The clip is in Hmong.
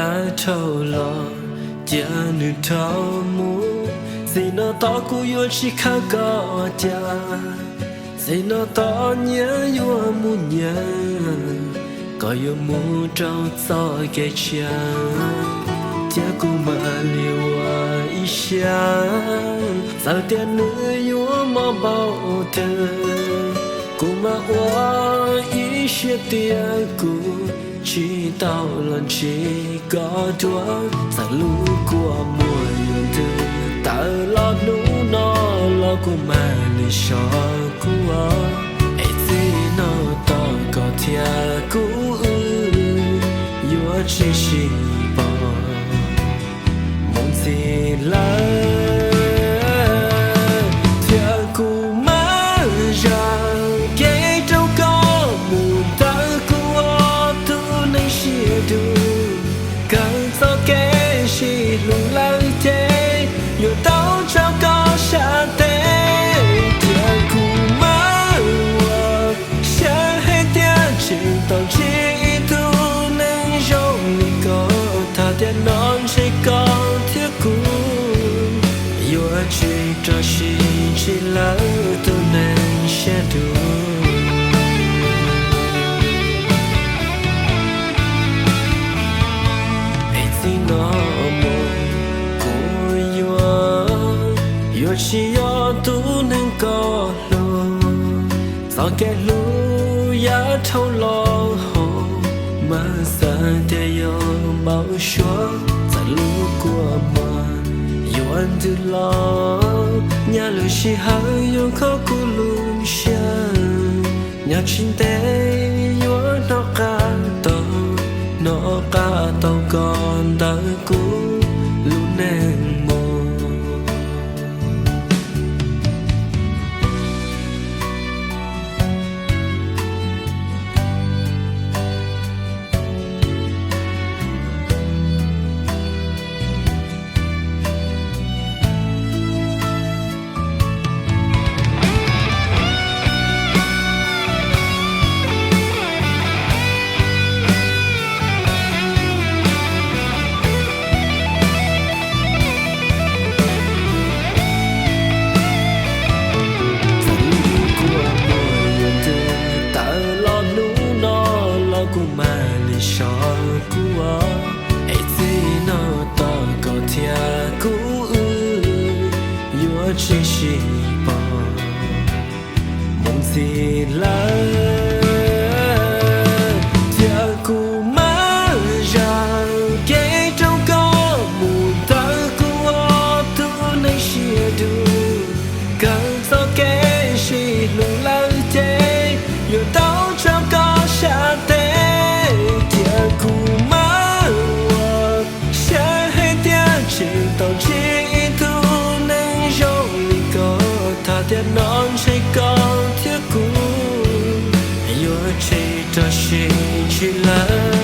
Yav dhau los cia nws dhau mus, txij no tod kuv yuav tsis khaws koj ua cas. Txij no tod nyias yuav mus nyias, koj yuav mus rau txoj kev tshiab, thiab kuv mam li ua ib siab. Txawm tias nws yuav mob npaum twg, kuv mam ua ib siab tias kuv tsis tau los ntsib koj dua. Txawm lub kua muag yuav ntws tawv los hnub no los kuv mam li sov kuv, es txij no tod koj thiab kuv wb yuav tsis sib pom mus ntxiv lawm. Thiab kuv mam zam kev rau koj mus ntawm kuv ob tug neeg siab dub. Kawg txoj kev sib hlub lawm ces yuav tau tso koj sab tes. Thiab kuv mam ua siab hais tias tseem tau ntsib ib tug neeg zoo li koj, thaj tiam no ntshe koj thiab kuv yuav tsis rov sib ntsib lawm tus neeg siab dub. Es txij no mus kuv yuav, yuav tsis yog tus neeg koj hlub. Txoj kev hlub yav dhau los hauv, mas xav tias yuav npau suav. Txawm lub kua muag yuav ntws los, nyaj lub sij hawm yuav kho kuv lub siab. Nyob tsis ntev yuav hnov qab tau, hnov qab tau koj ntawm kuv lub neej mus. Txawm lub kua muag yuav ntws tawv los hnub no los kuv mam li sov kuv, es txij no tod koj thiab kuv wb yuav tsis sib pom mus ntxiv lawm. Thiab kuv mam zam kev rau koj mus ntawm kuv ob tug neeg siab dub. Kawg txoj kev sib hlub lawm ces yuav tau tso koj sab tes. Thiab kuv mam ua siab hais tias tseem tau ntsib ib tug neeg zoo li koj, thaj tiam no ntshe koj thiab kuv yuav tsis rov sib ntsib lawm.